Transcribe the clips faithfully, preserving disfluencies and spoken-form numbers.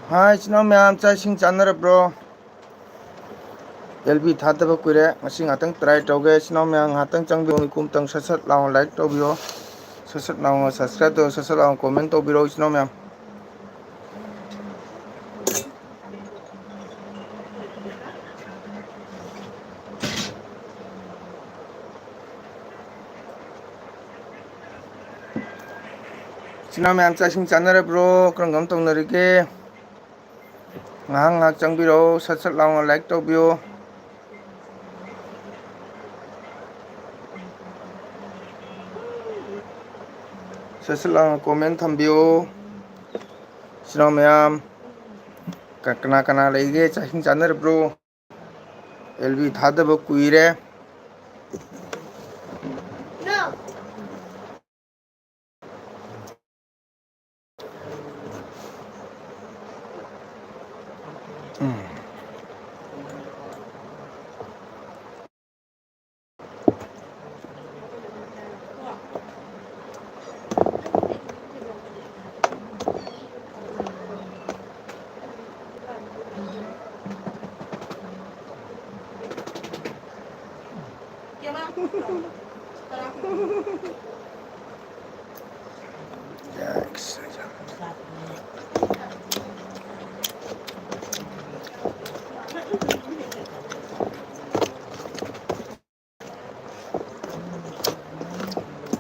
ꯍꯥꯏ, ꯏꯆꯤꯟ ꯏꯅꯥꯎ ꯃꯌꯥꯝ, ꯆꯥꯛ ꯏꯁꯤꯡ ꯆꯥꯅꯔꯕ꯭ꯔꯣ? ꯑꯦꯜ ꯕꯤ ꯊꯥꯗꯕ ꯀꯨꯏꯔꯦ, ꯉꯁꯤ ꯉꯥꯛꯇꯪ try ꯇꯧꯒꯦ꯫ ꯏꯆꯤꯟ ꯏꯅꯥꯎ ꯃꯌꯥꯝ, ꯉꯥꯛꯇꯪ ꯆꯪꯕꯤꯌꯨ, ꯃꯤꯀꯨꯞ ꯑꯃꯇꯪ ꯁꯠ ꯁꯠ ꯂꯥꯎꯅ like ꯇꯧꯕꯤꯌꯣ, ꯁꯠ ꯁꯠ ꯂꯥꯎꯅ subscribe ꯇꯧ, ꯁꯠ ꯁꯠ ꯂꯥꯎꯅ comment ꯇꯧꯕꯤꯔꯣ, ꯏꯆꯤꯟ ꯏꯅꯥꯎ ꯃꯌꯥꯝ꯫ ꯏꯆꯤꯟ ꯏꯅꯥꯎ ꯃꯌꯥꯝ, ꯆꯥꯛ ꯏꯁꯤꯡ ꯆꯥꯅꯔꯕ꯭ꯔꯣ? ꯀꯔꯝ ꯀꯔꯝ ꯇꯧꯅꯔꯤꯒꯦ? ꯉꯥꯏꯍꯥꯛ ꯉꯥꯏꯍꯥꯛ ꯆꯪꯕꯤꯔꯛꯑꯣ, ꯁꯠ ꯁꯠ ꯂꯥꯎꯅ like ꯇꯧꯕꯤꯌꯨ, ꯁꯠ ꯁꯠ ꯂꯥꯎꯅ comment ꯊꯝꯕꯤꯌꯨ꯫ ꯏꯆꯤꯟ ꯏꯅꯥꯎ ꯃꯌꯥꯝ, ꯀ-, ꯀꯅꯥ ꯀꯅꯥ ꯂꯩꯒꯦ? ꯆꯥꯛ ꯏꯁꯤꯡ ꯆꯥꯅꯔꯕ꯭ꯔꯣ? ꯑꯦꯜ ꯕꯤ ꯊꯥꯗꯕ ꯀꯨꯏꯔꯦ꯫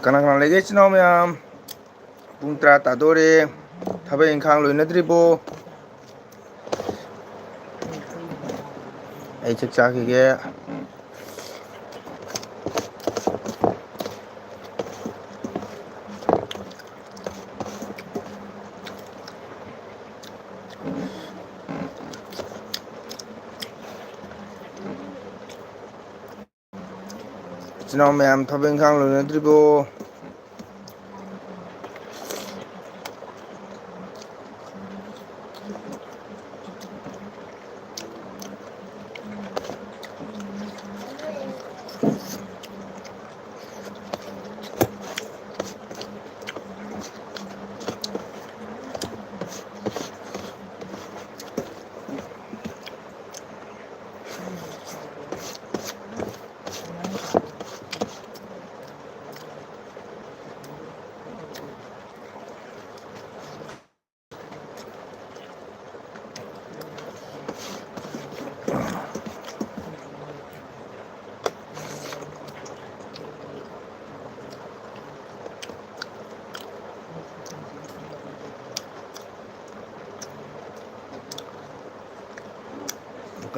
ꯀꯅꯥ ꯀꯅꯥ ꯂꯩꯒꯦ, ꯏꯆꯤꯟ ꯏꯅꯥꯎ ꯃꯌꯥꯝ? ꯄꯨꯡ ꯇꯔꯥ ꯇꯥꯗꯣꯔꯦ꯫ ꯊꯕꯛ ꯏꯪꯈꯥꯡ ꯂꯣꯏꯅꯗ꯭ꯔꯤꯕꯣ? ꯑꯩ ꯆꯥꯛ ꯆꯥꯈꯤꯒꯦ꯫ ꯏꯆꯤꯟ ꯏꯅꯥꯎ ꯃꯌꯥꯝ, ꯊꯕꯛ ꯏꯪꯈꯥꯡ ꯂꯣꯏꯅꯗ꯭ꯔꯤꯕꯣ?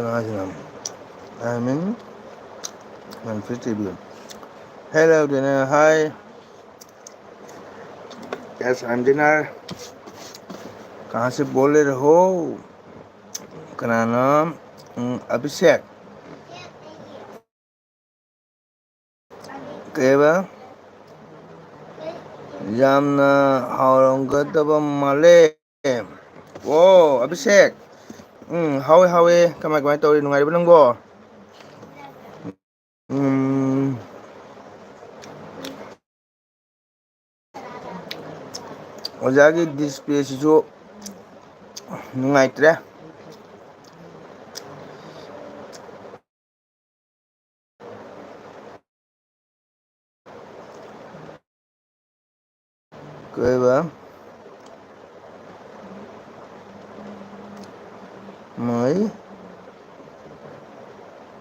ꯀꯅꯥꯁꯤꯅ? I mean, Manfred T V. Hello, dinner. Hi. Yes, I'm dinner. कहाँ से बोल रहे हो? ꯀꯅꯥꯅꯣ? ꯎꯝ, ꯑꯚꯤꯁꯦꯛ꯫ ꯀꯩꯕ? ꯌꯥꯝꯅ ꯍꯥꯎꯔꯝꯒꯗꯕ ꯃꯥꯜꯂꯦ꯫ ꯑꯣ, ꯑꯚꯤꯁꯦꯛ꯫ ꯎꯝ, ꯍꯥꯎꯋꯦ, ꯍꯥꯎꯋꯦ꯫ ꯀꯃꯥꯏ, ꯀꯃꯥꯏ ꯇꯧꯔꯤ? ꯅꯨꯡꯉꯥꯏꯔꯤꯕ ꯅꯪꯕꯣ? ꯎꯝ꯫ ꯑꯣꯖꯥꯒꯤ ꯗꯤꯁꯄ꯭ꯂꯦꯁꯤꯁꯨ ꯅꯨꯡꯉꯥꯏꯇ꯭ꯔꯦ꯫ ꯀꯩꯕ? ꯃꯣꯏ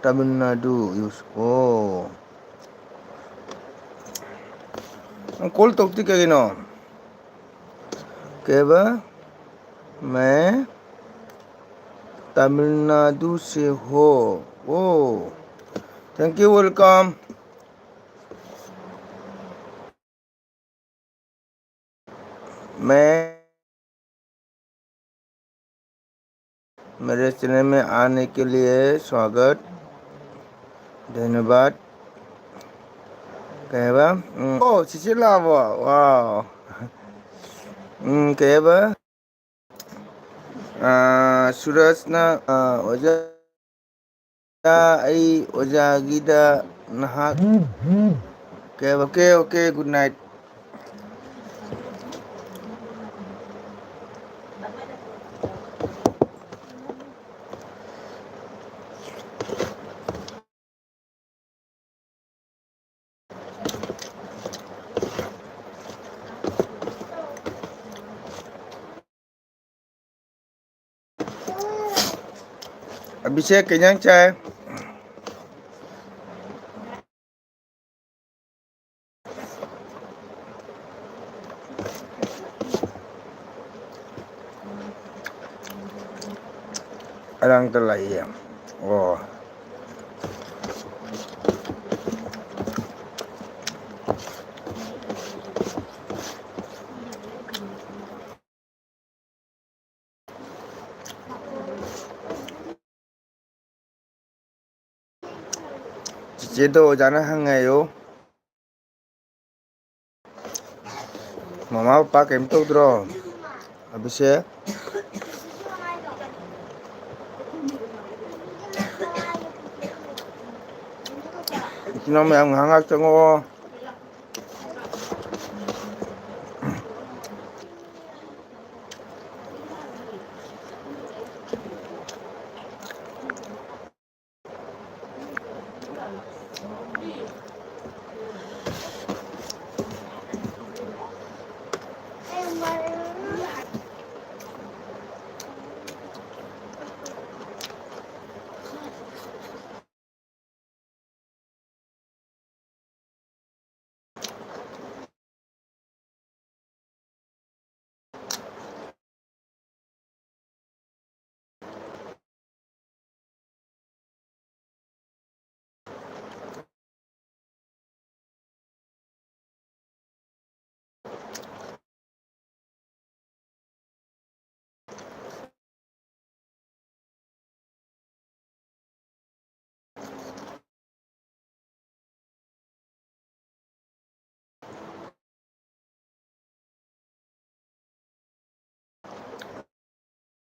ꯇꯥꯃꯤꯜ ꯅꯥꯗꯨ ꯌꯨꯁ-, ꯑꯣ꯫ ꯅꯪ ꯀꯣꯜ ꯇꯧꯔꯛꯇꯦ ꯀꯩꯒꯤꯅꯣ? ꯀꯩꯕ? मैं तमिलनाडु से हो। ओ, thank you, welcome। मैं मेरे चैनल में आने के लिए स्वागत, धन्यवाद। ꯀꯩ ꯍꯥꯏꯕ? ꯎꯝ, ꯑꯣ, ꯁꯤꯁꯦ ꯂꯥꯛꯑꯕꯣ? ꯋꯥꯎ꯫ ꯎꯝ, ꯀꯩ ꯍꯥꯏꯕ? ꯑꯥ, ꯁꯨꯔꯖꯅ, ꯑꯥ, ꯑꯣꯖꯥ, ꯑꯩ ꯑꯣꯖꯥꯒꯤꯗ ꯅꯍꯥꯛ ꯀꯩ ꯍꯥꯏꯕ? OK, OK, good night꯫ Abhishek, ꯀꯩ ꯏꯟꯖꯥꯡ ꯆꯥꯏ? ꯑꯔꯥꯡꯇ ꯂꯥꯛꯏꯌꯦ꯫ ꯑꯣ꯫ ꯆꯤꯆꯦꯗꯣ ꯑꯣꯖꯥꯅ ꯍꯪꯉꯦꯌꯨ꯫ ꯃꯃꯥ ꯄꯄꯥ ꯀꯩꯝ ꯇꯧꯗ꯭ꯔꯣ? ꯑꯕꯤꯁꯦ꯫ ꯏꯆꯤꯟ ꯏꯅꯥꯎ ꯃꯌꯥꯝ ꯉꯥꯏꯍꯥꯛ ꯉꯥꯏꯍꯥꯛ ꯆꯪꯉꯛꯑꯣ꯫